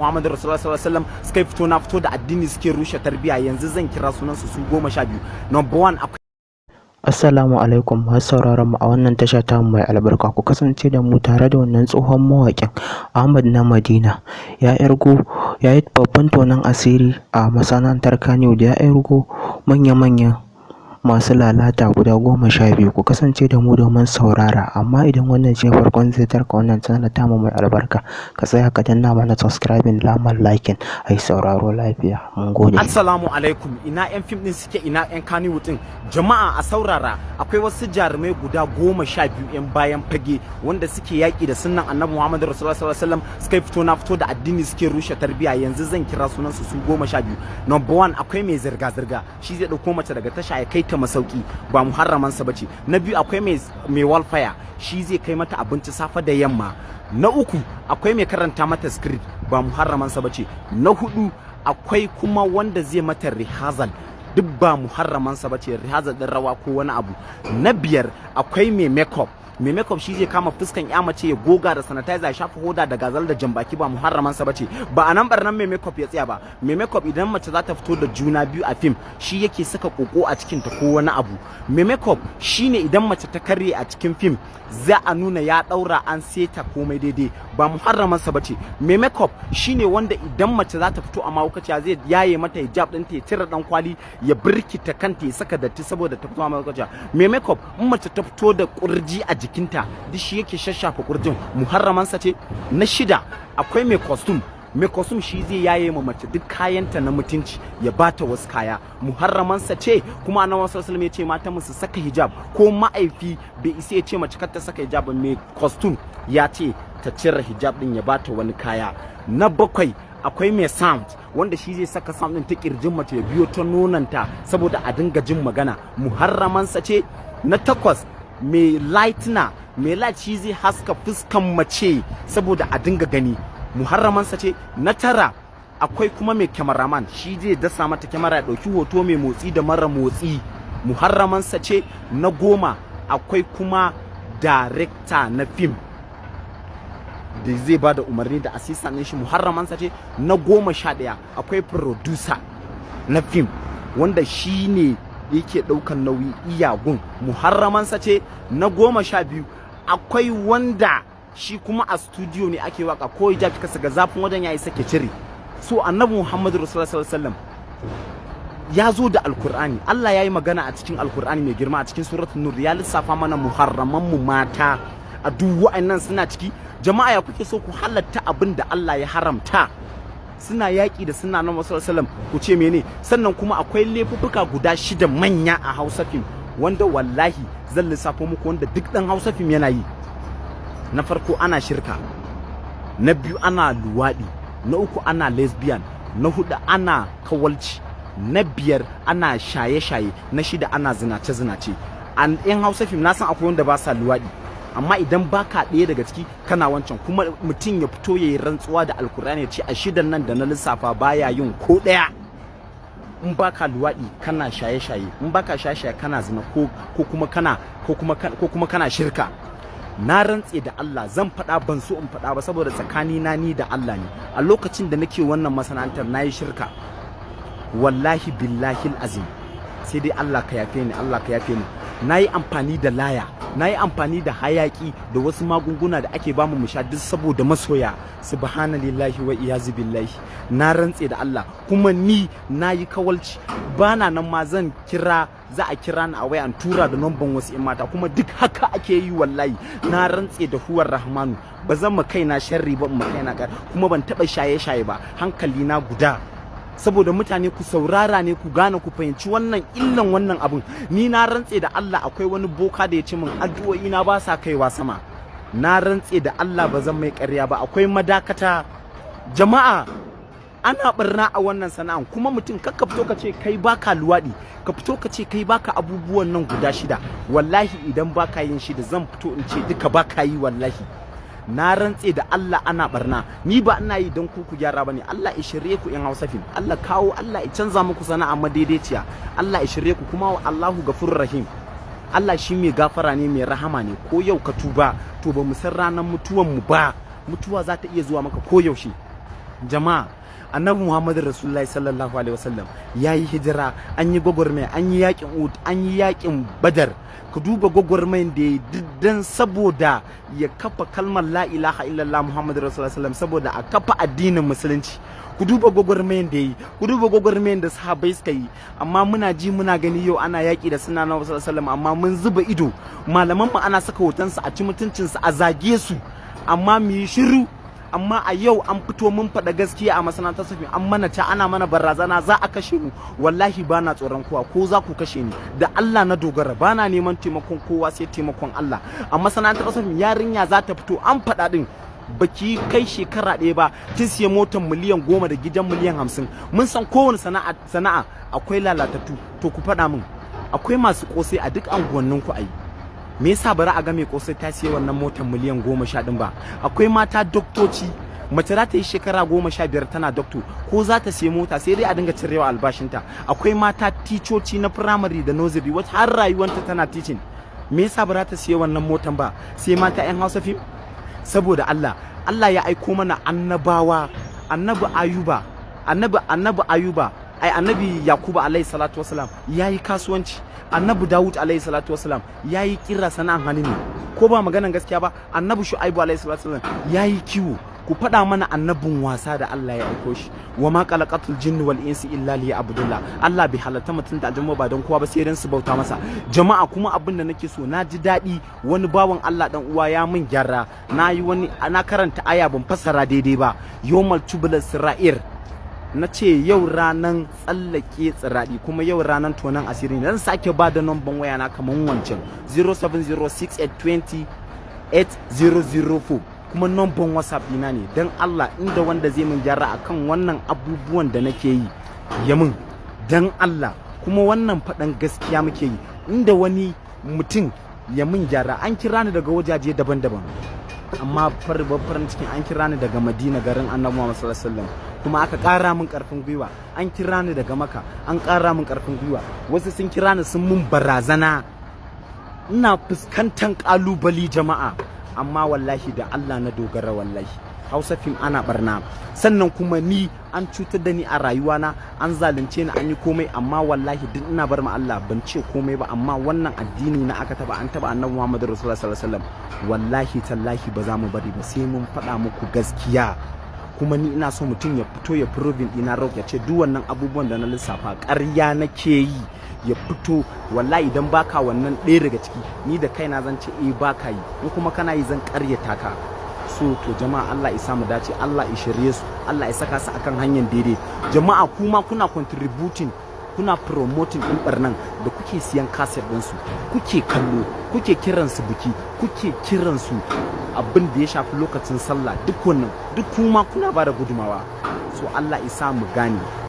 Muhammadu Rasulullah sallallahu alaihi wasallam, suka yi fito na fito da addini, suke rushe tarbiyya. Yanzu zan kira sunan su, su 12. Number one, akwai Assalamu alaikum masu sauraron mu a wannan tasha ta mai albarka. Ku kasance da mu tare da wannan tsohon mawaƙin Ahmad na Madina. Ya irgo ya yi babban tonon asiri a masana'antar Kannywood, ya irgo manya-manyan masu lalata guda 12. Ku kasance da mu domin saurara. Amma idan wannan ce farkon ziyartar ka wannan channel tamu mai albarka, ka tsaya ka danna mana subscribing, lamar liking. Ai sauraro lafiya, mun gode. Assalamu alaikum. Ina yan fim din suke? Ina yan Kannywood din? Jama'a, a saurara. Akwai wasu jarumai guda 12 yan bayan fage wanda suke yaki da sunnan Annabi Muhammadu Rasulullah sallallahu alaihi wasallam, suka yi fito na fito da addini, suke rushe tarbiyya. Yanzu zan kira sunan su, su 12. Number one, akwai mai zirga zirga, shi zai dauko mace daga tasha ya kai ta masauki, ba muharramansa bace. Na biyu, akwai mai welfare, shi zai kai mata abinci safe da yamma. Na uku, akwai mai karanta mata script, ba muharramansa bace. Na hudu, akwai kuma wanda zai mata rehearsal, duk ba muharramansa bace, rehearsal din rawa ko wani abu. Na biyar, akwai mai makeup. Mai makeup shi zai kama fuskan ya mace ya goga da sanitizer, ya shafa hoda da gazal da jambaki, ba muharramansa bace. Ba a nan barnan mai makeup ya tsaya ba. Mai makeup, idan mace za ta fito da juna biyu a fim, shi yake saka koko a cikin ta ko wani abu. Mai makeup shine idan mace ta karye a cikin fim, za a nuna ya daura an seta komai daidai, ba muharramansa bace. Mai makeup shine wanda idan mace za ta fito a mahaukaciya, zai yaye mata hijab ɗinta, ya cire dan kwali, ya birkita kanta, ya saka datti saboda ta fito a mahaukaciya. Mai makeup, in mace ta fito da kurji a jikinta, duk shi yake shashafa kurjin, muharramansa ce. Na shida, akwai mai costume. Mai costume shi zai yaye ma mace duk kayanta na mutunci, ya bata wasu kaya, muharramansa ce. Kuma Annabi sallallahu alaihi ya ce mata su saka hijab, ko ma'aifi bai isa ya ce mace kar ta saka hijab. Mai costume ya ce ta cire hijab din, ya bata wani kaya. Na bakwai, akwai mai sound, wanda shi zai saka sound din ta kirjin mace, ya biyo ta nonanta saboda a dinga jin magana, muharramansa ce. Na takwas, mai lightner. Mai light shi zai haska fuskan mace saboda a dinga gani, muharramansa ce. Na tara, akwai kuma mai cameraman, shi zai dasa mata kyamara ya ɗauki hoto mai motsi da mara motsi, muharramansa ce. Na 10, akwai kuma director na fim da zai ba da umarni da assistant ɗin shi, muharramansa ce. Na 11, akwai producer na fim, wanda shi ne yake ɗaukan nauyi iyagun, muharramansa ce. Na 12, akwai wanda shi kuma a studio ne ake waka, ko hijab kika saka, zafin wajen yayi sake cire. So Annabi Muhammadu Rasulullah sallallahu alaihi wasallam ya zo da Alkur'ani. Allah ya yi magana a cikin Alkur'ani mai girma, a cikin Suratul Nur, ya lissafa mana muharraman mu mata. A duk wa'annan suna ciki. Jama'a, ya kuke so ku halatta abin da Allah ya haramta? Suna yaƙi da suna na wasallam, ku ce mene? Sannan kuma akwai laifuffuka guda shida manya a Hausa fim, wanda wallahi zan lissafo muku, wanda duk ɗan Hausa fim yana yi. Na farko, ana shirka. Na biyu, ana luwaɗi. Na uku, ana lesbian. Na hudu, ana kawalci. Na biyar, ana shaye-shaye. Na shida, ana zinace-zinace. An yan Hausa fim, na san akwai wanda ba sa luwaɗi, amma idan baka ɗaya daga ciki, kana wancan. Kuma mutum ya fito ya yi rantsuwa da Alkur'ani, ya ce a shidan nan da na lissafa baya yin ko ɗaya. In baka luwaɗi, kana shaye-shaye. In baka shaye-shaye, kana zina, ko kuma kana shirka. Na rantse da Allah, zan faɗa, ban so in faɗa ba saboda tsakani na ni da Allah ne. A lokacin da nake wannan masana'antar, na yi shirka, wallahi billahi azim. Sai dai Allah ka yafe ni, Allah ka yafe ni. Na yi amfani da laya, na yi amfani da hayaki da wasu magunguna da ake bamu mu sha, duk saboda masoya. Subhanallahi wa iyazu billahi. Na rantse da Allah, kuma ni na yi kawalci. Bana nan ma zan kira, za a kira ni a waya, an tura da namban wasu 'yan mata, kuma duk haka ake yi wallahi. Na rantse da huwar Rahmanu, ba zan ma kaina sharri ba, ma kaina, kuma ban taba shaye-shaye ba, hankali na guda. Saboda mutane ku saurara ne, ku gane, ku fahimci wannan illan wannan abun. Ni na rantse da Allah, akwai wani boka da ya ce min addu'o'i na ba sa kaiwa sama. Na rantse da Allah, ba zan mai ƙarya ba. Akwai madakata. Jama'a, ana barna a wannan sana'an. Kuma mutum kar ka fito ka ce kai baka luwaɗi, ka fito ka ce kai baka abubuwan nan guda shida. Wallahi idan baka yin shida, zan fito in ce duka baka yi wallahi. Na rantse da Allah, ana barna. Ni ba ina yi don ku ku gyara bane. Allah ya shirye ku in Hausa fim. Allah kawo, Allah ya canza muku sana'a madaidaiciya. Allah ya shirye ku. Kuma Allahu Gafurur Rahim, Allah shi mai gafara ne, mai rahama ne. Ko yau ka tuba, to ba mu san ranar mutuwan mu ba. Mutuwa za ta iya zuwa maka ko yaushe. Jama'a, Annabi Muhammadu Rasulullahi sallallahu alaihi wasallam ya yi hijira, an yi gwagwarmaya, an yi yakin Uhud, an yi yakin Badar. Ka duba gwagwarmayan da ya diddan saboda ya kafa kalmar la ilaha illallah Muhammadu Rasulullah sallam, saboda a kafa addinin Musulunci. Ku duba gwagwarmayan da yi, ku duba gwagwarmayan da sahabbai suka yi. Amma muna ji muna gani, yau ana yaƙi da sunna na sallam, amma mun zuba ido. Malaman mu ana saka hotonsu, a ci mutuncinsu, a zage su, amma mu yi shiru. Amma a yau an fito mun faɗa gaskiya a masana'antar fim, an mana ta, ana mana barazana za a kashe mu. Wallahi ba na tsoron kowa. Ko za ku kashe ni, da Allah na dogara, ba na neman taimakon kowa sai taimakon Allah. A masana'antar fim, yarinya za ta fito, an faɗa din, baki kai shekara 1 ba, kin siya motar miliyan 10 da gidan miliyan 50. Mun san kowane sana'a sana'a akwai lalatattu. To ku faɗa min, akwai masu kosai a duk anguwannin ku ai. Me yasa bari a ga mai kosai ta siya wannan motar miliyan 10 din ba? Akwai mata doktoci, mace za ta yi shekara 15 tana doctor, ko za ta siya mota? Sai dai a dinga cirewa albashinta. Akwai mata ticoci na primary da nursery, wata har rayuwanta tana teaching. Me yasa ba za ta siya wannan motan ba, sai mata 'yan Hausa fim? Saboda Allah, Allah ya aiko mana annabawa, Annabi Ayuba, annabi Ayuba, ai Annabi Yakuba alaihi salatu wasalam yayi kasuwanci, Annabi Dawud alaihi salatu wasalam yayi kira, sana'an hannu ne, ko ba maganan gaskiya ba? Annabi Shu'aibu alaihi salatu wasalam yayi kiwo. Ku faɗa mana annabin wasa da Allah ya aiko shi? Wa ma khalaqatul jinni wal insi illa liya'budullah. Allah bai halatta mutum da aljanna ba don kowa ba sai dan su bauta masa. Jama'a, kuma abin da nake so, na ji daɗi wani bawan Allah dan uwa ya min gyara. Na yi wani, na karanta aya ban fassara daidai ba, yawmal tubla sira'ir. Na ce yau ranan tsallake tsiradi, kuma yau ranan tonan asiri ne. Zan sake ba da namban waya na kaman wancan, 0706820 8004, kuma namban WhatsApp dina ne. Don Allah, inda wanda zai min gyara akan wannan abubuwan da nake yi, ya min, don Allah. Kuma wannan faɗan gaskiya muke yi. Inda wani mutum ya min gyara. An kira ni daga wajaje daban-daban, amma farin cikin an kira ni daga Madina, garin Annabi Muhammad sallallahu alaihi wasallam, kuma aka ƙara min ƙarfin gwiwa. An kira ni daga Maka, an ƙara min ƙarfin gwiwa. Wasu sun kira ni sun mun barazana. Ina fuskantar ƙalubali, jama'a, amma wallahi da Allah na dogara. Wallahi Hausa fim ana barna, sannan kuma ni an cutar da ni a rayuwana, an zalunce ni, an yi komai, amma wallahi duk ina bar ma Allah, ban ce komai ba. Amma wannan addini na aka taba, an taba Annabi Muhammadu Rasulullah sallallahu alaihi wasallam. Wallahi tallahi ba za mu bari ba sai mun faɗa muku gaskiya. Kuma ni ina so mutum ya fito ya proving ina rock, ya ce duk wannan abubuwan da na lissafa ƙarya nake yi. Ya fito, wallahi idan baka wannan ɗaya daga ciki, ni da kaina zan ce eh, baka yi. In kuma kana yi, zan ƙaryata ka. So to jama'a, Allah ya mu dace, Allah ya shirye su, Allah ya saka su akan hanyar daidai. Jama'a, kuma kuna contributing, kuna promoting din barnan da kuke siyan kaset ɗinsu, kuke kallo, kuke kiransu biki, kuke kiransu abin da ya shafi lokacin sallah, duk wannan duk kuma kuna ba da gudumawa. So Allah ya sa mu gane.